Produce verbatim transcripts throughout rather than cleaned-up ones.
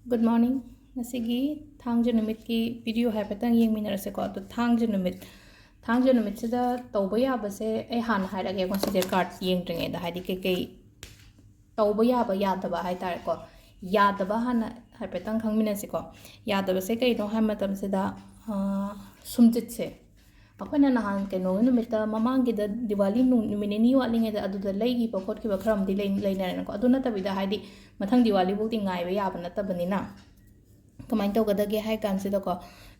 Good morning. ꯉꯁꯤꯒꯤ ꯊꯥꯡꯖ ꯅꯨꯃꯤꯠꯀꯤ video ꯍꯥꯏꯐꯦꯠꯇꯪ ꯌꯦꯡꯃꯤꯟꯅꯔꯁꯦꯀꯣ꯫ ꯑꯗꯣ ꯊꯥꯡꯖ ꯅꯨꯃꯤꯠ, ꯊꯥꯡꯖ ꯅꯨꯃꯤꯠꯁꯤꯗ ꯇꯧꯕ ꯌꯥꯕꯁꯦ ꯑꯩ ꯍꯥꯟꯅ ꯍꯥꯏꯔꯒꯦ꯫ ꯉꯁꯤꯁꯦ card ꯌꯦꯡꯗ꯭ꯔꯤꯉꯩꯗ, ꯍꯥꯏꯗꯤ ꯀꯩꯀꯩ ꯇꯧꯕ ꯌꯥꯕ ꯌꯥꯗꯕ ꯍꯥꯏꯇꯥꯔꯦꯀꯣ, ꯌꯥꯗꯕ ꯍꯥꯟꯅ ꯍꯥꯏꯐꯦꯠꯇꯪ ꯈꯪꯃꯤꯟꯅꯁꯤꯀꯣ꯫ ꯌꯥꯗꯕꯁꯦ ꯀꯩꯅꯣ ꯍꯥꯏꯕ ꯃꯇꯝꯁꯤꯗ, ꯑꯥ, ꯁꯨꯝꯖꯤꯠꯁꯦ ꯑꯩꯈꯣꯏꯅ ꯅꯍꯥꯟ ꯀꯩꯅꯣꯒꯤ ꯅꯨꯃꯤꯠꯇ, ꯃꯃꯥꯡꯒꯤꯗ ꯗꯤꯋꯥꯂꯤ ꯅꯨ-, ꯅꯨꯃꯤꯠ ꯅꯤꯅꯤ ꯋꯥꯠꯂꯤꯉꯩꯗ ꯑꯗꯨꯗ ꯂꯩꯈꯤꯕ ꯈꯣꯠꯈꯤꯕ ꯈꯔ ꯑꯃꯗꯤ ꯂꯩ-, ꯂꯩꯅꯔꯦꯅꯀꯣ꯫ ꯑꯗꯨ ꯅꯠꯇꯕꯤꯗ, ꯍꯥꯏꯗꯤ ꯃꯊꯪ ꯗꯤꯋꯥꯂꯤꯐꯧꯗꯤ ꯉꯥꯏꯕ ꯌꯥꯕ ꯅꯠꯇꯕꯅꯤꯅ, ꯀꯃꯥꯏꯅ ꯇꯧꯒꯗꯒꯦ ꯍꯥꯏ ꯀꯥꯟꯁꯤꯗꯀꯣ,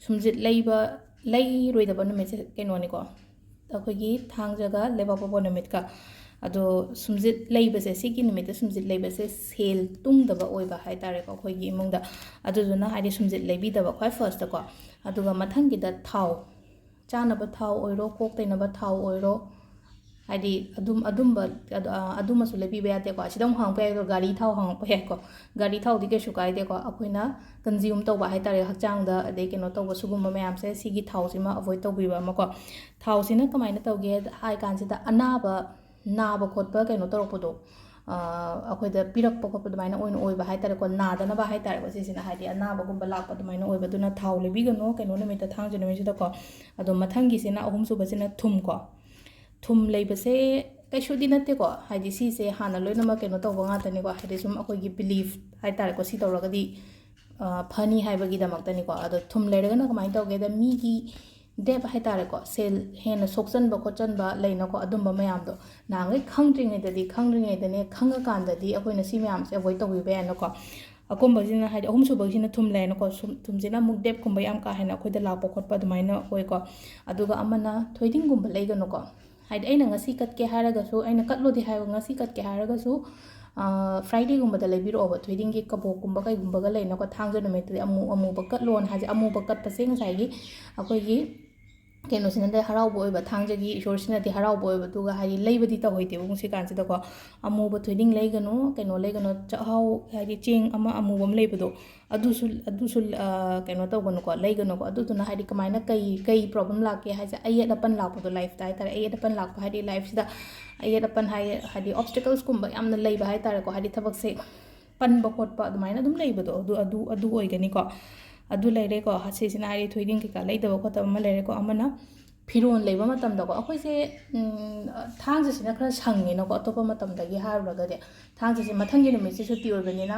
ꯁꯨꯝꯖꯤꯠ ꯂꯩꯕ, ꯂꯩꯔꯣꯏꯗꯕ ꯅꯨꯃꯤꯠꯁꯦ ꯀꯩꯅꯣꯅꯤꯀꯣ, ꯑꯩꯈꯣꯏꯒꯤ ꯊꯥꯡꯖꯒ ꯂꯩꯕꯥꯛꯄꯣꯛꯄ ꯅꯨꯃꯤꯠꯀ꯫ ꯑꯗꯣ ꯁꯨꯝꯖꯤꯠ ꯂꯩꯕꯁꯦ, ꯁꯤꯒꯤ ꯅꯨꯃꯤꯠꯇ ꯁꯨꯝꯖꯤꯠ ꯂꯩꯕꯁꯦ ꯁꯦꯜ ꯇꯨꯡꯗꯕ ꯑꯣꯏꯕ ꯍꯥꯏꯇꯥꯔꯦꯀꯣ ꯑꯩꯈꯣꯏꯒꯤ ꯏꯃꯨꯡꯗ꯫ ꯑꯗꯨꯗꯨꯅ, ꯍꯥꯏꯗꯤ ꯁꯨꯝꯖꯤꯠ ꯂꯩꯕꯤꯗꯕ ꯈ꯭ꯋꯥꯏ firstꯀꯣ꯫ ꯑꯗꯨꯒ ꯃꯊꯪꯒꯤꯗ ꯊꯥꯎ, ꯆꯥꯅꯕ ꯊꯥꯎ ꯑꯣꯏꯔꯣ, ꯀꯣꯛ ꯇꯩꯅꯕ ꯊꯥꯎ ꯑꯣꯏꯔꯣ, ꯍꯥꯏꯗꯤ ꯑꯗꯨꯝ, ꯑꯗꯨꯝꯕ, ꯑꯗꯨ-, ꯑ, ꯑꯗꯨꯃꯁꯨ ꯂꯩꯕꯤꯕ ꯌꯥꯗꯦꯀꯣ꯫ ꯑꯁꯤꯗ ꯑꯃꯨꯛ ꯍꯪꯉꯛꯄ ꯌꯥꯏꯀꯣ, ꯒꯥꯔꯤ ꯊꯥꯎ ꯍꯪꯉꯛꯄ ꯌꯥꯏꯀꯣ꯫ ꯒꯥꯔꯤ ꯊꯥꯎꯗꯤ ꯀꯩꯁꯨ ꯀꯥꯏꯗꯦꯀꯣ, ꯑꯩꯈꯣꯏꯅ consume ꯇꯧꯕ ꯍꯥꯏꯇꯥꯔꯦ, ꯍꯛꯆꯥꯡꯗ ꯑꯗꯩ ꯀꯩꯅꯣ ꯇꯧꯕ, ꯁꯤꯒꯨꯝꯕ ꯃꯌꯥꯝꯁꯦ, ꯁꯤꯒꯤ ꯊꯥꯎꯁꯤꯃ avoid ꯇꯧꯕꯤꯕ ꯑꯃꯀꯣ꯫ ꯊꯥꯎꯁꯤꯅ ꯀꯃꯥꯏꯅ ꯇꯧꯒꯦ ꯍꯥꯏ ꯀꯥꯟꯁꯤꯗ, ꯑꯅꯥꯕ, ꯅꯥꯕ ꯈꯣꯠꯄ ꯀꯩꯅꯣ ꯇꯧꯔꯛꯄꯗꯣ, ꯑ, ꯑꯩꯈꯣꯏꯗ ꯄꯤꯔꯛꯄ ꯈꯣꯠꯄ ꯑꯗꯨꯃꯥꯏꯅ ꯑꯣꯏꯅ ꯑꯣꯏꯕ ꯍꯥꯏꯇꯥꯔꯦꯀꯣ, ꯅꯥꯗꯅꯕ ꯍꯥꯏꯇꯥꯔꯦꯀꯣ, ꯁꯤꯁꯤꯅ ꯍꯥꯏꯗꯤ ꯑꯅꯥꯕꯒꯨꯝꯕ ꯂꯥꯛꯄ ꯑꯗꯨꯃꯥꯏꯅ ꯑꯣꯏꯕ꯫ ꯑꯗꯨꯅ ꯊꯥꯎ ꯂꯩꯕꯤꯒꯅꯨ ꯀꯩꯅꯣ ꯅꯨꯃꯤꯠꯇ, ꯊꯥꯡꯖ ꯅꯨꯃꯤꯠꯁꯤꯗꯀꯣ꯫ ꯑꯗꯣ ꯃꯊꯪꯒꯤꯁꯤꯅ, ꯑꯍꯨꯝꯁꯨꯕꯁꯤꯅ ꯊꯨꯝꯀꯣ꯫ ꯊꯨꯝ ꯂꯩꯕꯁꯦ ꯀꯩꯁꯨꯗꯤ ꯅꯠꯇꯦꯀꯣ, ꯍꯥꯏꯗꯤ ꯁꯤꯁꯦ ꯍꯥꯟꯅ ꯂꯣꯏꯅꯃꯛ ꯀꯩꯅꯣ ꯇꯧꯕ ꯉꯥꯛꯇꯅꯤꯀꯣ, ꯍꯥꯏꯗꯤ ꯁꯨꯝ ꯑꯩꯈꯣꯏꯒꯤ belief ꯍꯥꯏꯇꯥꯔꯦꯀꯣ, ꯁꯤ ꯇꯧꯔꯒꯗꯤ, ꯑ, ꯐꯅꯤ ꯍꯥꯏꯕꯒꯤꯗꯃꯛꯇꯅꯤꯀꯣ꯫ ꯑꯗꯣ ꯊꯨꯝ ꯂꯩꯔꯒꯅ ꯀꯃꯥꯏꯅ ꯇꯧꯒꯦꯗ, ꯃꯤꯒꯤ debt ꯍꯥꯏꯇꯥꯔꯦꯀꯣ, ꯁꯦꯜ ꯍꯦꯟꯅ ꯁꯣꯛꯆꯟꯕ ꯈꯣꯠꯆꯟꯕ ꯂꯩꯅꯀꯣ, ꯑꯗꯨꯝꯕ ꯃꯌꯥꯝꯗꯣ ꯅꯍꯥꯟꯈꯩ ꯈꯪꯗ꯭ꯔꯤꯉꯩꯗꯗꯤ, ꯈꯪꯗ꯭ꯔꯤꯉꯩꯗꯅꯦ, ꯈꯪꯉꯀꯥꯟꯗꯗꯤ ꯑꯩꯈꯣꯏꯅ ꯁꯤ ꯃꯌꯥꯝꯁꯦ avoid ꯇꯧꯕꯤꯕ ꯌꯥꯏꯅꯀꯣ꯫ ꯑꯀꯨꯝꯕꯁꯤꯅ, ꯍꯥꯏꯗꯤ ꯑꯍꯨꯝꯁꯨꯕꯒꯤꯁꯤꯅ ꯊꯨꯝ ꯂꯩꯔꯦꯅꯀꯣ꯫ ꯁꯨꯝ, ꯊꯨꯝꯁꯤꯅ ꯑꯃꯨꯛ debt ꯀꯨꯝꯕ ꯌꯥꯝ ꯀꯥ ꯍꯦꯟꯅ ꯑꯩꯈꯣꯏꯗ ꯂꯥꯛꯄ ꯈꯣꯠꯄ ꯑꯗꯨꯃꯥꯏꯅ ꯑꯣꯏꯀꯣ꯫ ꯑꯗꯨꯒ ꯑꯃꯅ ꯊꯣꯏꯗꯤꯡꯒꯨꯝꯕ ꯂꯩꯒꯅꯨꯀꯣ꯫ ꯍꯥꯏꯗꯤ ꯑꯩꯅ ꯉꯁꯤ ꯀꯠꯀꯦ ꯍꯥꯏꯔꯒꯁꯨ, ꯑꯩꯅ ꯀꯠꯂꯣꯗꯤ ꯍꯥꯏꯕ, ꯉꯁꯤ ꯀꯠꯀꯦ ꯍꯥꯏꯔꯒꯁꯨ, ꯑ, Fridayꯒꯨꯝꯕꯗ ꯂꯩꯕꯤꯔꯛꯑꯣꯕ꯫ ꯊꯣꯏꯗꯤꯡꯒꯤ ꯀꯕꯣꯛꯀꯨꯝꯕ ꯀꯩꯒꯨꯝꯕꯒ ꯂꯩꯅꯀꯣ, ꯊꯥꯡꯖ ꯅꯨꯃꯤꯠꯇꯗꯤ ꯑꯃꯨ-, ꯑꯃꯨꯕ ꯀꯠꯂꯣꯅ ꯍꯥꯏꯁꯦ꯫ ꯑꯃꯨꯕ ꯀꯠꯄꯁꯦ ꯉꯁꯥꯏꯒꯤ ꯑꯩꯈꯣꯏꯒꯤ ꯀꯩꯅꯣꯁꯤꯅꯗꯤ ꯍꯔꯥꯎꯕ ꯑꯣꯏꯕ, ꯊꯥꯡꯖꯒꯤ ꯏꯁꯣꯔꯁꯤꯅꯗꯤ ꯍꯔꯥꯎꯕ ꯑꯣꯏꯕ, ꯑꯗꯨꯒ ꯍꯥꯏꯗꯤ ꯂꯩꯕꯗꯤ ꯇꯧꯍꯩꯗꯦꯕ ꯉꯁꯤ ꯀꯥꯟꯁꯤꯗꯀꯣ꯫ ꯑꯃꯨꯕ ꯊꯣꯏꯗꯤꯡ ꯂꯩꯒꯅꯨ, ꯀꯩꯅꯣ ꯂꯩꯒꯅꯨ, ꯆꯥꯛꯍꯥꯎ, ꯍꯥꯏꯗꯤ ꯆꯦꯡ ꯑꯃ ꯑꯃꯨꯕ ꯑꯃ ꯂꯩꯕꯗꯣ, ꯑꯗꯨꯁꯨ, ꯑꯗꯨꯁꯨ, ꯑ, ꯀꯩꯅꯣ ꯇꯧꯒꯅꯨꯀꯣ, ꯂꯩꯒꯅꯨꯀꯣ꯫ ꯑꯗꯨꯗꯨꯅ ꯍꯥꯏꯗꯤ ꯀꯃꯥꯏꯅ, ꯀꯩ, ꯀꯩ problem ꯂꯥꯛꯀꯦ ꯍꯥꯏꯁꯦ, ꯑꯌꯦꯠ ꯑꯄꯟ ꯂꯥꯛꯄꯗꯣ, lifeꯇ ꯍꯥꯏꯇꯥꯔꯦ, ꯑꯌꯦꯠ ꯑꯄꯟ ꯂꯥꯛꯄ ꯍꯥꯏꯗꯤ lifeꯁꯤꯗ ꯑꯌꯦꯠ ꯑꯄꯟ ꯍꯥꯏ-, ꯍꯥꯏꯗꯤ obstaclesꯀꯨꯝꯕ ꯌꯥꯝꯅ ꯂꯩꯕ ꯍꯥꯏꯇꯥꯔꯦꯀꯣ, ꯍꯥꯏꯗꯤ ꯊꯕꯛꯁꯦ ꯄꯟꯕ ꯈꯣꯠꯄ ꯑꯗꯨꯃꯥꯏꯅ ꯑꯗꯨꯝ ꯂꯩꯕꯗꯣ, ꯑꯗꯨ ꯑꯗꯨ ꯑꯗꯨ ꯑꯣꯏꯒꯅꯤꯀꯣ꯫ ꯑꯗꯨ ꯂꯩꯔꯦꯀꯣ꯫ ꯁꯤꯁꯤꯅ ꯍꯥꯏꯗꯤ ꯊꯣꯏꯗꯤꯡ ꯀꯩꯀꯥ ꯂꯩꯗꯕ ꯈꯣꯠꯇꯕ ꯑꯃ ꯂꯩꯔꯦꯀꯣ꯫ ꯑꯃꯅ ꯐꯤꯔꯣꯜ ꯂꯩꯕ ꯃꯇꯝꯗꯀꯣ, ꯑꯩꯈꯣꯏꯁꯦ ꯊꯥꯡꯖꯁꯤꯅ ꯈꯔ ꯁꯪꯉꯦꯅꯀꯣ, ꯑꯇꯣꯞꯄ ꯃꯇꯝꯗꯒꯤ ꯍꯥꯏꯔꯨꯔꯒꯗꯤ꯫ ꯊꯥꯡꯖꯁꯦ ꯃꯊꯪꯒꯤ ꯅꯨꯃꯤꯠꯁꯦ ꯁꯨꯇꯤ ꯑꯣꯏꯕꯅꯤꯅ,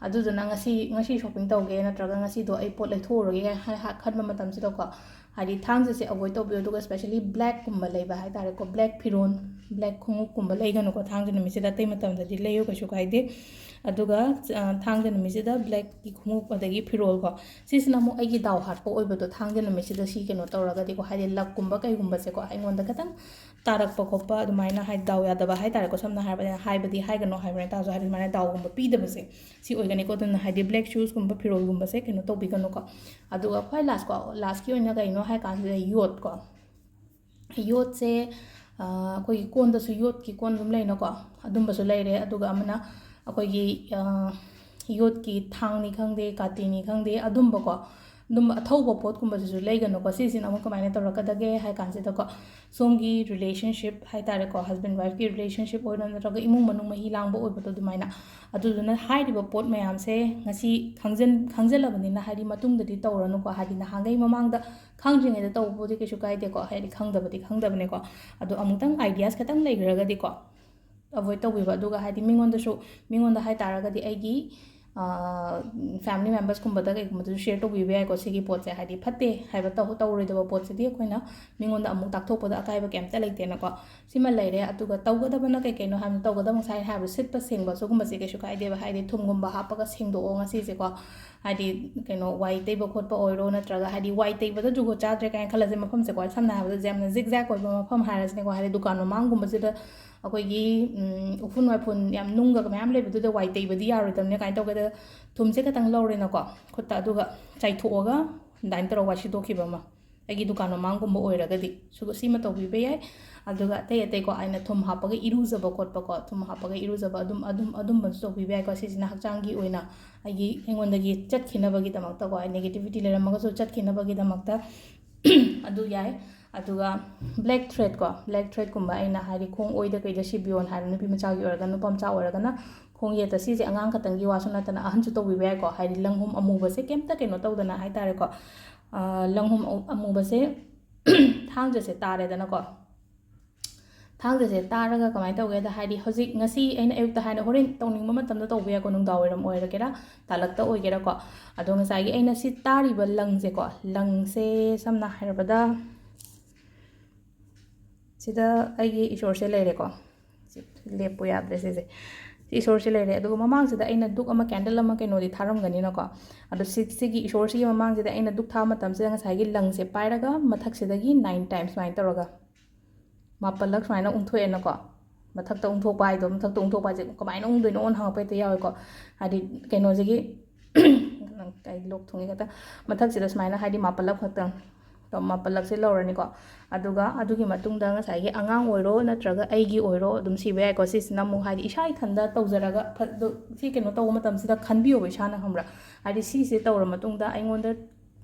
ꯑꯗꯨꯗꯨꯅ ꯉꯁꯤ ꯉꯁꯤ ꯁꯣꯄꯤꯡ ꯇꯧꯒꯦ ꯅꯠꯇ꯭ꯔꯒ ꯉꯁꯤꯗꯣ ꯑꯩ ꯄꯣꯠ ꯂꯩꯊꯣꯛꯎꯔꯒꯦ ꯈꯟꯕ ꯃꯇꯝꯁꯤꯗꯀꯣ, ꯍꯥꯏꯗꯤ ꯊꯥꯡꯖꯁꯦ ꯑꯦꯕꯣꯏꯗ ꯇꯧꯕꯤꯌꯨ꯫ ꯑꯗꯨꯒ ꯁ꯭ꯄꯦꯁꯦꯜꯂꯤ ꯕ꯭ꯂꯦꯛꯀꯨꯝꯕ ꯂꯩꯕ ꯍꯥꯏꯇꯥꯔꯦꯀꯣ, ꯕ꯭ꯂꯦꯛ ꯐꯤꯔꯣꯜ, ꯕ꯭ꯂꯦꯛ ꯈꯣꯡꯎꯞꯀꯨꯝꯕ ꯂꯩꯒꯅꯨꯀꯣ꯫ ꯊꯥꯡꯖ ꯅꯨꯃꯤꯠꯁꯤꯗ, ꯑꯇꯩ ꯃꯇꯝꯗꯗꯤ ꯂꯩꯌꯨ, ꯀꯩꯁꯨ ꯀꯥꯏꯗꯦ꯫ ꯑꯗꯨꯒ ꯊꯥꯡꯖ ꯅꯨꯃꯤꯠꯁꯤꯗ ꯕ꯭ꯂꯦꯛꯀꯤ ꯈꯣꯡꯎꯞ ꯑꯗꯒꯤ ꯐꯤꯔꯣꯜꯀꯣ, ꯁꯤꯁꯤꯅ ꯑꯃꯨꯛ ꯑꯩꯒꯤ ꯗꯥꯎ ꯍꯥꯠꯄ ꯑꯣꯏꯕꯗꯣ꯫ ꯊꯥꯡꯖ ꯅꯨꯃꯤꯠꯁꯤꯗ ꯁꯤ ꯀꯩꯅꯣ ꯇꯧꯔꯒꯗꯤꯀꯣ, ꯍꯥꯏꯗꯤ ꯂꯛꯀꯨꯝꯕ ꯀꯩꯒꯨꯝꯕꯁꯦꯀꯣ ꯑꯩꯉꯣꯟꯗ ꯈꯤꯇꯪ ꯇꯥꯔꯛꯄ ꯈꯣꯠꯄ ꯑꯗꯨꯃꯥꯏꯅ, ꯍꯥꯏꯗꯤ ꯗꯥꯎ ꯌꯥꯗꯕ ꯍꯥꯏꯇꯥꯔꯦꯀꯣ, ꯁꯝꯅ ꯍꯥꯏꯔꯕꯗ ꯍꯥꯏꯕꯗꯤ ꯍꯥꯏꯒꯅꯣ ꯍꯥꯏꯕꯅꯦ ꯇꯥꯔꯁꯨ, ꯍꯥꯏꯗꯤ ꯑꯗꯨꯃꯥꯏꯅ ꯗꯥꯎꯒꯨꯝꯕ ꯄꯤꯗꯕꯁꯦ ꯁꯤ ꯑꯣꯏꯒꯅꯤꯀꯣ꯫ ꯑꯗꯨꯅ ꯍꯥꯏꯗꯤ ꯕ꯭ꯂꯦꯛ ꯁꯨꯁꯀꯨꯝꯕ ꯐꯤꯔꯣꯜꯒꯨꯝꯕꯁꯦ ꯀꯩꯅꯣ ꯇꯧꯕꯤꯒꯅꯨꯀꯣ꯫ ꯑꯗꯨꯒ ꯈ꯭ꯋꯥꯏ ꯂꯥꯁꯀꯣ, ꯂꯥꯁꯀꯤ ꯑꯣꯏꯅ ꯀꯩꯅꯣ ꯍꯥꯏ ꯀꯥꯟꯁꯤꯗ ꯌꯣꯠꯀꯣ, ꯌꯣꯠꯁꯦ ꯑꯩꯈꯣꯏꯒꯤ ꯀꯣꯟꯗꯁꯨ ꯌꯣꯠꯀꯤ ꯀꯣꯟ ꯑꯗꯨꯝ ꯂꯩꯅꯀꯣ, ꯑꯗꯨꯝꯕꯁꯨ ꯂꯩꯔꯦ꯫ ꯑꯗꯨꯒ ꯑꯃꯅ ꯑꯩꯈꯣꯏꯒꯤ ꯌꯣꯠꯀꯤ ꯊꯥꯡꯅꯤ ꯈꯪꯗꯦ, ꯀꯥꯇꯤꯅꯤ ꯈꯪꯗꯦ, ꯑꯗꯨꯝꯕꯀꯣ, ꯑꯗꯨꯝꯕ ꯑꯊꯧꯕ ꯄꯣꯠꯀꯨꯝꯕꯁꯤꯁꯨ ꯂꯩꯒꯅꯨꯀꯣ꯫ ꯁꯤꯁꯤꯅ ꯑꯃꯨꯛ ꯀꯃꯥꯏꯅ ꯇꯧꯔꯛꯀꯗꯒꯦ ꯍꯥꯏ ꯀꯥꯟꯁꯤꯗꯀꯣ, ꯁꯣꯝꯒꯤ ꯔꯤꯂꯦꯁꯟꯁꯤꯞ ꯍꯥꯏ ꯇꯥꯔꯦꯀꯣ, ꯍꯁꯕꯦꯟ ꯋꯥꯏꯐꯀꯤ ꯔꯤꯂꯦꯁꯟꯁꯤꯞ ꯑꯣꯏꯔꯣ ꯅꯠꯇ꯭ꯔꯒ ꯏꯃꯨꯡ ꯃꯅꯨꯡ ꯃꯍꯤ ꯂꯥꯡꯕ ꯑꯣꯏꯕꯗꯣ ꯑꯗꯨꯃꯥꯏꯅ꯫ ꯑꯗꯨꯗꯨꯅ ꯍꯥꯏꯔꯤꯕ ꯄꯣꯠ ꯃꯌꯥꯝꯁꯦ ꯉꯁꯤ ꯈꯪꯖꯟ ꯈꯪꯖꯜꯂꯕꯅꯤꯅ, ꯍꯥꯏꯗꯤ ꯃꯇꯨꯡꯗꯗꯤ ꯇꯧꯔꯅꯨꯀꯣ꯫ ꯍꯥꯏꯗꯤ ꯅꯍꯥꯟꯈꯩ ꯃꯃꯥꯡꯗ ꯈꯪꯗ꯭ꯔꯤꯉꯩꯗ ꯇꯧꯕꯕꯨꯗꯤ ꯀꯩꯁꯨ ꯀꯥꯏꯗꯦꯀꯣ, ꯍꯥꯏꯗꯤ ꯈꯪꯗꯕꯗꯤ ꯈꯪꯗꯕꯅꯦꯀꯣ꯫ ꯑꯗꯣ ꯑꯃꯨꯛꯇꯪ ideas ꯈꯤꯇꯪ ꯂꯩꯈ꯭ꯔꯒꯗꯤꯀꯣ, ꯑꯦꯕꯣꯏꯗ ꯇꯧꯕꯤꯕ꯫ ꯑꯗꯨꯒ ꯍꯥꯏꯗꯤ ꯃꯤꯉꯣꯟꯗꯁꯨ, ꯃꯤꯉꯣꯟꯗ ꯍꯥꯏ ꯇꯥꯔꯒꯗꯤ ꯑꯩꯒꯤ ꯐꯦꯃꯤꯂꯤ ꯃꯦꯝꯕꯔꯁꯀꯨꯝꯕꯗ ꯀꯩꯒꯨꯝꯕꯗꯁꯨ ꯁꯤꯌꯔ ꯇꯧꯕꯤꯕ ꯌꯥꯏꯀꯣ꯫ ꯁꯤꯒꯤ ꯄꯣꯠꯁꯦ ꯍꯥꯏꯗꯤ ꯐꯠꯇꯦ ꯍꯥꯏꯕ ꯇꯧ ꯇꯧꯔꯣꯏꯗꯕ ꯄꯣꯠꯁꯤꯗꯤ ꯑꯩꯈꯣꯏꯅ ꯃꯤꯉꯣꯟꯗ ꯑꯃꯨꯛ ꯇꯥꯛꯊꯣꯛꯄꯗ ꯑꯀꯥꯏꯕ ꯀꯩꯝꯇ ꯂꯩꯇꯦꯅꯀꯣ꯫ ꯁꯤꯃ ꯂꯩꯔꯦ꯫ ꯑꯗꯨꯒ ꯇꯧꯒꯗꯕꯅ ꯀꯩ ꯀꯩꯅꯣ ꯍꯥꯏꯕꯗ, ꯇꯧꯒꯗꯕ ꯉꯁꯥꯏ ꯍꯥꯏꯕ ꯁꯤꯠꯄ ꯁꯦꯡꯕ ꯁꯤꯒꯨꯝꯕꯁꯦ ꯀꯩꯁꯨ ꯀꯥꯏꯗꯦꯕ, ꯍꯥꯏꯗꯤ ꯊꯨꯝꯒꯨꯝꯕ ꯍꯥꯞꯄꯒ ꯁꯦꯡꯗꯣꯛꯑꯣ ꯉꯁꯤꯁꯦꯀꯣ꯫ ꯍꯥꯏꯗꯤ ꯀꯩꯅꯣ ꯋꯥꯏ ꯇꯩꯕ ꯈꯣꯠꯄ ꯑꯣꯏꯔꯣ, ꯅꯠꯇ꯭ꯔꯒ ꯍꯥꯏꯗꯤ ꯋꯥꯏ ꯇꯩꯕꯗ ꯖꯨꯒꯣꯠ ꯆꯥꯗ꯭ꯔꯦ ꯀꯥꯏꯅ ꯈꯜꯂꯁꯦ, ꯃꯐꯝꯁꯦꯀꯣ, ꯁꯝꯅ ꯍꯥꯏꯔꯕꯗ ꯌꯥꯝꯅ zigzag ꯑꯣꯏꯕ ꯃꯐꯝ ꯍꯥꯏꯔꯁꯤꯅꯦꯀꯣ, ꯍꯥꯏꯗꯤ ꯗꯨꯀꯥꯟ ꯃꯃꯥꯡꯒꯨꯝꯕꯁꯤꯗ ꯑꯩꯈꯣꯏꯒꯤ ꯎꯐꯨꯟ ꯋꯥꯏꯐꯨꯟ ꯌꯥꯝ ꯅꯨꯡꯒ ꯃꯌꯥꯝ ꯂꯩꯕꯗꯨꯗ ꯋꯥꯏ ꯇꯩꯕꯗꯤ ꯌꯥꯔꯣꯏꯗꯕꯅꯤ꯫ ꯀꯃꯥꯏꯅ ꯇꯧꯒꯦꯗ, ꯊꯨꯝꯁꯦ ꯈꯤꯇꯪ ꯂꯧꯔꯦꯅꯀꯣ ꯈꯨꯠꯇ, ꯑꯗꯨꯒ ꯆꯥꯏꯊꯣꯛꯑꯒ ꯑꯗꯨꯃꯥꯏꯅ ꯇꯧꯔꯒ ꯋꯥꯏ ꯁꯤꯠꯇꯣꯛꯈꯤꯕ ꯑꯃ, ꯑꯩꯒꯤ ꯗꯨꯀꯥꯟ ꯃꯃꯥꯡꯒꯨꯝꯕ ꯑꯣꯏꯔꯒꯗꯤ ꯁꯨ ꯁꯤꯃ ꯇꯧꯕꯤꯕ ꯌꯥꯏ꯫ ꯑꯗꯨꯒ ꯑꯇꯩ ꯑꯇꯩꯀꯣ, ꯑꯩꯅ ꯊꯨꯝ ꯍꯥꯞꯄꯒ ꯏꯔꯨꯖꯕ ꯈꯣꯠꯄꯀꯣ, ꯊꯨꯝ ꯍꯥꯞꯄꯒ ꯏꯔꯨꯖꯕ ꯑꯗꯨꯝ ꯑꯗꯨꯝ ꯑꯗꯨꯝꯕꯁꯨ ꯇꯧꯕꯤꯕ ꯌꯥꯏꯀꯣ꯫ ꯁꯤꯁꯤꯅ ꯍꯛꯆꯥꯡꯒꯤ ꯑꯣꯏꯅ ꯑꯩꯒꯤ ꯑꯩꯉꯣꯟꯗꯒꯤ ꯆꯠꯈꯤꯅꯕꯒꯤꯗꯃꯛꯇꯀꯣ, negativity ꯂꯩꯔꯝꯃꯒꯁꯨ ꯆꯠꯈꯤꯅꯕꯒꯤꯗꯃꯛꯇ ꯑꯗꯨ ꯌꯥꯏ꯫ ꯑꯗꯨꯒ black thread ꯀꯣ, black thread ꯀꯨꯝꯕ ꯑꯩꯅ ꯍꯥꯏꯗꯤ ꯈꯣꯡ ꯑꯣꯏꯗ ꯀꯩꯗ ꯁꯤꯕꯤꯌꯣꯅ ꯍꯥꯏꯕ, ꯅꯨꯄꯤ ꯃꯆꯥꯒꯤ ꯑꯣꯏꯔꯒꯅ, ꯅꯨꯄꯥ ꯃꯆꯥ ꯑꯣꯏꯔꯒꯅ ꯈꯣꯡꯌꯦꯠꯇ ꯁꯤꯁꯦ ꯑꯉꯥꯡ ꯈꯛꯇꯪꯒꯤ ꯋꯥꯁꯨ ꯅꯠꯇꯅ ꯑꯍꯟꯁꯨ ꯇꯧꯕꯤꯕ ꯌꯥꯏꯀꯣ꯫ ꯍꯥꯏꯗꯤ ꯂꯪꯍꯨꯝ ꯑꯃꯨꯕꯁꯦ ꯀꯩꯝꯇ ꯀꯩꯅꯣ ꯇꯧꯗꯅ ꯍꯥꯏꯇꯥꯔꯦꯀꯣ꯫ ꯑ, ꯂꯪꯍꯨꯝ ꯑꯃꯨ-, ꯑꯃꯨꯕꯁꯦ ꯊꯥꯡꯖꯁꯦ ꯇꯥꯔꯦꯗꯅꯀꯣ꯫ ꯊꯥꯡꯖꯁꯦ ꯇꯥꯔꯒ ꯀꯃꯥꯏꯅ ꯇꯧꯒꯦꯗ, ꯍꯥꯏꯗꯤ ꯍꯧꯖꯤꯛ ꯉꯁꯤ ꯑꯩꯅ ꯑꯌꯨꯛꯇ ꯍꯥꯏꯅ ꯍꯣꯔꯦꯟ ꯇꯧꯅꯤꯡꯕ ꯃꯇꯝꯗ ꯇꯧꯕ ꯌꯥꯏꯀꯣ, ꯅꯨꯡꯗꯥꯡ ꯋꯥꯏꯔꯝ ꯑꯣꯏꯔꯒꯦꯔꯥ, ꯇꯥꯂꯛꯇ ꯑꯣꯏꯒꯦꯔꯥꯀꯣ꯫ ꯑꯗꯣ ꯉꯁꯥꯏꯒꯤ ꯑꯩꯅ ꯁꯤ ꯇꯥꯔꯤꯕ ꯂꯪꯁꯦꯀꯣ, ꯂꯪꯁꯦ ꯁꯝꯅ ꯍꯥꯏꯔꯕꯗ ꯁꯤꯗ ꯑꯩꯒꯤ ꯏꯁꯣꯔꯁꯦ ꯂꯩꯔꯦꯀꯣ꯫ ꯁꯤ ꯂꯦꯞꯄꯨ ꯌꯥꯗ꯭ꯔꯦ ꯁꯤꯁꯦ꯫ ꯁꯤ ꯏꯁꯣꯔꯁꯦ ꯂꯩꯔꯦ꯫ ꯑꯗꯨꯒ ꯃꯃꯥꯡꯁꯤꯗ ꯑꯩꯅ ꯙꯨꯛ ꯑꯃ, candle ꯑꯃ ꯀꯩꯅꯣꯗꯤ ꯊꯥꯔꯝꯒꯅꯤꯅꯀꯣ꯫ ꯑꯗꯣ ꯁꯤ-, ꯁꯤꯒꯤ ꯏꯁꯣꯔꯁꯤꯒꯤ ꯃꯃꯥꯡꯁꯤꯗ ꯑꯩꯅ ꯙꯨꯛ ꯊꯥꯕ ꯃꯇꯝꯁꯤꯗ ꯉꯁꯥꯏꯒꯤ ꯂꯪꯁꯦ ꯄꯥꯏꯔꯒ ꯃꯊꯛꯁꯤꯗꯒꯤ nine times ꯁꯨꯃꯥꯏꯅ ꯇꯧꯔꯒ ꯃꯥꯄꯜꯂꯛ ꯁꯨꯃꯥꯏꯅ ꯎꯪꯊꯣꯛꯑꯦꯅꯀꯣ꯫ ꯃꯊꯛꯇ ꯎꯪꯊꯣꯛꯄ ꯍꯥꯏꯗꯣ, ꯃꯊꯛꯇ ꯎꯪꯊꯣꯛꯄ ꯍꯥꯏꯁꯦ ꯀꯃꯥꯏꯅ ꯎꯪꯗꯣꯏꯅꯣꯅ ꯍꯪꯉꯛꯄ ꯍꯦꯛꯇ ꯌꯥꯎꯋꯦꯀꯣ꯫ ꯍꯥꯏꯗꯤ ꯀꯩꯅꯣꯁꯤꯒꯤ, ꯀꯩ ꯂꯣꯛ ꯊꯨꯡꯉꯦ ꯈꯛꯇ꯫ ꯃꯊꯛꯁꯤꯗ ꯁꯨꯃꯥꯏꯅ ꯍꯥꯏꯗꯤ ꯃꯥꯄꯜꯂꯛ ꯈꯛꯇꯪ, ꯇꯣ ꯃꯥꯄꯜꯂꯛꯁꯦ ꯂꯧꯔꯅꯤꯀꯣ꯫ ꯑꯗꯨꯒ ꯑꯗꯨꯒꯤ ꯃꯇꯨꯡꯗ ꯉꯁꯥꯏꯒꯤ ꯑꯉꯥꯡ ꯑꯣꯏꯔꯣ ꯅꯠꯇ꯭ꯔꯒ ꯑꯩꯒꯤ ꯑꯣꯏꯔꯣ ꯑꯗꯨꯝ ꯁꯤꯕ ꯌꯥꯏꯀꯣ꯫ ꯁꯤꯁꯤꯅ ꯑꯃꯨꯛ ꯍꯥꯏꯗꯤ ꯏꯁꯥ ꯏꯊꯟꯗ ꯇꯧꯖꯔꯒ ꯐ-, ꯑꯗꯨ ꯁꯤ ꯀꯩꯅꯣ ꯇꯧꯕ ꯃꯇꯝꯁꯤꯗ ꯈꯟꯕꯤꯌꯣꯕ ꯏꯁꯥꯅ, ꯈꯪꯕ꯭ꯔꯥ? ꯍꯥꯏꯗꯤ ꯁꯤꯁꯦ ꯇꯧꯔ ꯃꯇꯨꯡꯗ ꯑꯩꯉꯣꯟꯗ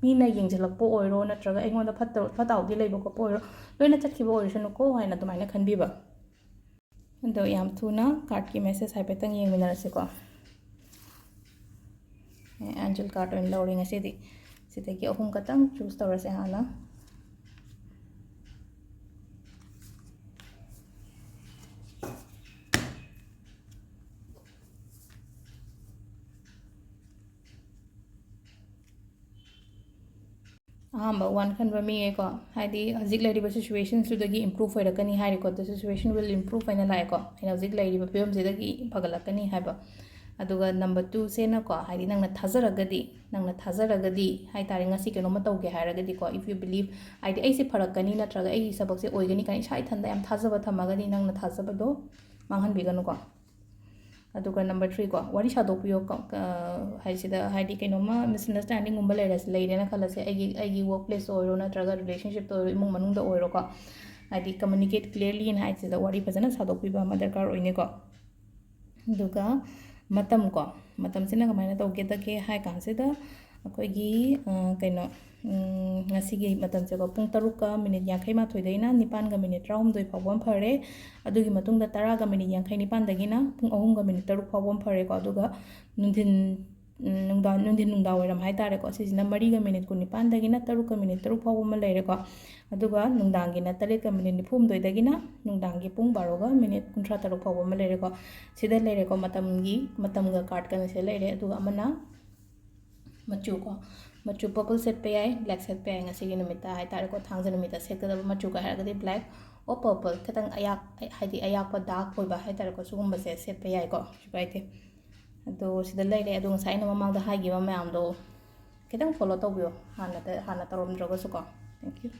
ꯃꯤꯅ ꯌꯦꯡꯁꯤꯜꯂꯛꯄ ꯑꯣꯏꯔꯣ ꯅꯠꯇ꯭ꯔꯒ ꯑꯩꯉꯣꯟꯗ ꯐꯠꯇ-, ꯐꯠꯇ ꯍꯥꯎꯗꯤ ꯂꯩꯕ ꯈꯣꯠꯄ ꯑꯣꯏꯔꯣ, ꯂꯣꯏꯅ ꯆꯠꯈꯤꯕ ꯑꯣꯏꯔꯁꯅꯨꯀꯣ ꯍꯥꯏꯅ ꯑꯗꯨꯃꯥꯏꯅ ꯈꯟꯕꯤꯕ꯫ ꯑꯗꯣ ꯌꯥꯝ ꯊꯨꯅ cardꯀꯤ message ꯍꯥꯏꯐꯦꯠꯇꯪ ꯌꯦꯡꯃꯤꯟꯅꯔꯁꯤꯀꯣ꯫ ꯑꯦ, angel card ꯑꯣꯏꯅ ꯂꯧꯔꯦ ꯉꯁꯤꯗꯤ꯫ ꯁꯤꯗꯒꯤ ꯑꯍꯨꯝ ꯈꯛꯇꯪ choose ꯇꯧꯔꯁꯦ ꯍꯥꯟꯅ꯫ ꯑꯍꯥꯟꯕ one ꯈꯟꯕ ꯃꯤꯉꯩꯀꯣ, ꯍꯥꯏꯗꯤ ꯍꯧꯖꯤꯛ ꯂꯩꯔꯤꯕ situationꯁꯤꯗꯒꯤ improve ꯑꯣꯏꯔꯛꯀꯅꯤ ꯍꯥꯏꯔꯦꯀꯣ꯫ The situation will improve ꯍꯥꯏꯅ ꯂꯥꯛꯑꯦꯀꯣ꯫ ꯑꯩꯅ ꯍꯧꯖꯤꯛ ꯂꯩꯔꯤꯕ ꯐꯤꯕꯝꯁꯤꯗꯒꯤ ꯐꯒꯠꯂꯛꯀꯅꯤ ꯍꯥꯏꯕ꯫ ꯑꯗꯨꯒ number twoꯁꯤꯅꯀꯣ, ꯍꯥꯏꯗꯤ ꯅꯪꯅ ꯊꯥꯖꯔꯒꯗꯤ, ꯅꯪꯅ ꯊꯥꯖꯔꯒꯗꯤ ꯍꯥꯏ ꯇꯥꯔꯦ, ꯉꯁꯤ ꯀꯩꯅꯣꯝꯃ ꯇꯧꯒꯦ ꯍꯥꯏꯔꯒꯗꯤꯀꯣ, if you believe, ꯍꯥꯏꯗꯤ ꯑꯩꯁꯦ ꯐꯔꯛꯀꯅꯤ ꯅꯠꯇ꯭ꯔꯒ ꯑꯩꯒꯤ ꯊꯕꯛꯁꯦ ꯑꯣꯏꯒꯅꯤ ꯀꯥꯏꯅ ꯏꯁꯥ ꯏꯊꯟꯗ ꯌꯥꯝ ꯊꯥꯖꯕ ꯊꯝꯃꯒꯗꯤ ꯅꯪꯅ ꯊꯥꯖꯕꯗꯣ ꯃꯥꯡꯍꯟꯕꯤꯒꯅꯨꯀꯣ꯫ ꯑꯗꯨꯒ number threeꯀꯣ, ꯋꯥꯔꯤ ꯁꯥꯗꯣꯛꯄꯤꯌꯣ꯫ ꯀ-, ꯀ-, ꯍꯥꯏꯁꯤꯗ ꯍꯥꯏꯗꯤ ꯀꯩꯅꯣꯝꯃ misunderstandingꯒꯨꯝꯕ ꯂꯩꯔꯁ-, ꯂꯩꯔꯦꯅ ꯈꯜꯂꯁꯦ, ꯑꯩꯒꯤ, ꯑꯩꯒꯤ workplaceꯇ ꯑꯣꯏꯔꯣ ꯅꯠꯇ꯭ꯔꯒ relationshipꯇ ꯑꯣꯏꯔꯣ, ꯏꯃꯨꯡ ꯃꯅꯨꯡꯗ ꯑꯣꯏꯔꯣꯀꯣ꯫ ꯍꯥꯏꯗꯤ communicate clearlyꯅ ꯍꯥꯏꯁꯤꯗ ꯋꯥꯔꯤ ꯐꯖꯅ ꯁꯥꯗꯣꯛꯄꯤꯕ ꯑꯃ ꯗꯔꯀꯥꯔ ꯑꯣꯏꯅꯤꯀꯣ꯫ ꯑꯗꯨꯒ ꯃꯇꯝꯀꯣ, ꯃꯇꯝꯁꯤꯅ ꯀꯃꯥꯏꯅ ꯇꯧꯒꯦꯗꯒꯦ ꯍꯥꯏ ꯀꯥꯟꯁꯤꯗ, ꯑꯩꯈꯣꯏꯒꯤ ꯀꯩꯅꯣ ꯉꯁꯤꯒꯤ ꯃꯇꯝꯁꯦꯀꯣ, ꯄꯨꯡ ꯇꯔꯨꯛꯀ ꯃꯤꯅꯤꯠ ꯌꯥꯡꯈꯩ ꯃꯥꯊꯣꯏꯗꯒꯤꯅ ꯅꯤꯄꯥꯟꯒ ꯃꯤꯅꯤꯠ ꯇꯔꯥꯍꯨꯝꯗꯣꯏ ꯐꯥꯎꯕ ꯑꯃ ꯐꯔꯦ꯫ ꯑꯗꯨꯒꯤ ꯃꯇꯨꯡꯗ ꯇꯔꯥꯒ ꯃꯤꯅꯤꯠ ꯌꯥꯡꯈꯩ ꯅꯤꯄꯥꯟꯗꯒꯤꯅ ꯄꯨꯡ ꯑꯍꯨꯝꯒ ꯃꯤꯅꯤꯠ ꯇꯔꯨꯛ ꯐꯥꯎꯕ ꯑꯃ ꯐꯔꯦꯀꯣ꯫ ꯑꯗꯨꯒ ꯅꯨꯡꯊꯤꯟ ꯅꯨꯡꯗꯥꯡ ꯅꯨꯡꯊꯤꯟ ꯅꯨꯡꯗꯥꯡ ꯋꯥꯏꯔꯝ ꯍꯥꯏꯇꯥꯔꯦꯀꯣ, ꯁꯤꯁꯤꯅ ꯃꯔꯤꯒ ꯃꯤꯅꯤꯠ ꯀꯨꯟꯅꯤꯄꯥꯟꯗꯒꯤꯅ ꯇꯔꯨꯛꯀ ꯃꯤꯅꯤꯠ ꯇꯔꯨꯛ ꯐꯥꯎꯕ ꯑꯃ ꯂꯩꯔꯦꯀꯣ꯫ ꯑꯗꯨꯒ ꯅꯨꯡꯗꯥꯡꯒꯤꯅ ꯇꯔꯦꯠꯀ ꯃꯤꯅꯤꯠ ꯅꯤꯐꯨꯍꯨꯝꯗꯣꯏꯗꯒꯤꯅ ꯅꯨꯡꯗꯥꯡꯒꯤ ꯄꯨꯡ ꯕꯥꯔꯣꯒ ꯃꯤꯅꯤꯠ ꯀꯨꯟꯊ꯭ꯔꯥ ꯇꯔꯨꯛ ꯐꯥꯎꯕ ꯑꯃ ꯂꯩꯔꯦꯀꯣ꯫ ꯁꯤꯗ ꯂꯩꯔꯦꯀꯣ, ꯃꯇꯝꯒꯤ ꯃꯇꯝꯒ ꯀꯥꯔꯠꯀꯅ ꯁꯤꯗ ꯂꯩꯔꯦ꯫ ꯑꯗꯨꯒ ꯑꯃꯅ ꯃꯆꯨ ꯀꯣ, ꯃꯆꯨ purple ꯁꯦꯠꯄ ꯌꯥꯏ, black ꯁꯦꯠꯄ ꯌꯥꯏ꯫ ꯉꯁꯤꯒꯤ ꯅꯨꯃꯤꯠꯇ ꯍꯥꯏꯇꯥꯔꯦꯀꯣ, ꯊꯥꯡꯖ ꯅꯨꯃꯤꯠꯇ ꯁꯦꯠꯀꯗꯕ ꯃꯆꯨꯒ ꯍꯥꯏꯔꯒꯗꯤ black or purple, ꯈꯤꯇꯪ ꯑꯌꯥꯛ ꯍꯥꯏꯗꯤ ꯑꯌꯥꯛꯄ dark ꯑꯣꯏꯕ ꯍꯥꯏꯇꯥꯔꯦꯀꯣ, ꯁꯤꯒꯨꯝꯕꯁꯦ ꯁꯦꯠꯄ ꯌꯥꯏꯀꯣ, ꯀꯩꯁꯨ ꯀꯥꯏꯗꯦ꯫ ꯑꯗꯣ ꯁꯤꯗ ꯂꯩꯔꯦ꯫ ꯑꯗꯣ ꯉꯁꯥꯏ ꯑꯩꯅ ꯃꯃꯥꯡꯗ ꯍꯥꯏꯈꯤꯕ ꯃꯌꯥꯝꯗꯣ ꯈꯤꯇꯪ follow ꯇꯧꯕꯤꯌꯣ, ꯍꯥꯟꯅꯗ ꯍꯥꯟꯅ ꯇꯧꯔꯝꯗ꯭ꯔꯒꯁꯨꯀꯣ꯫ Thank you꯫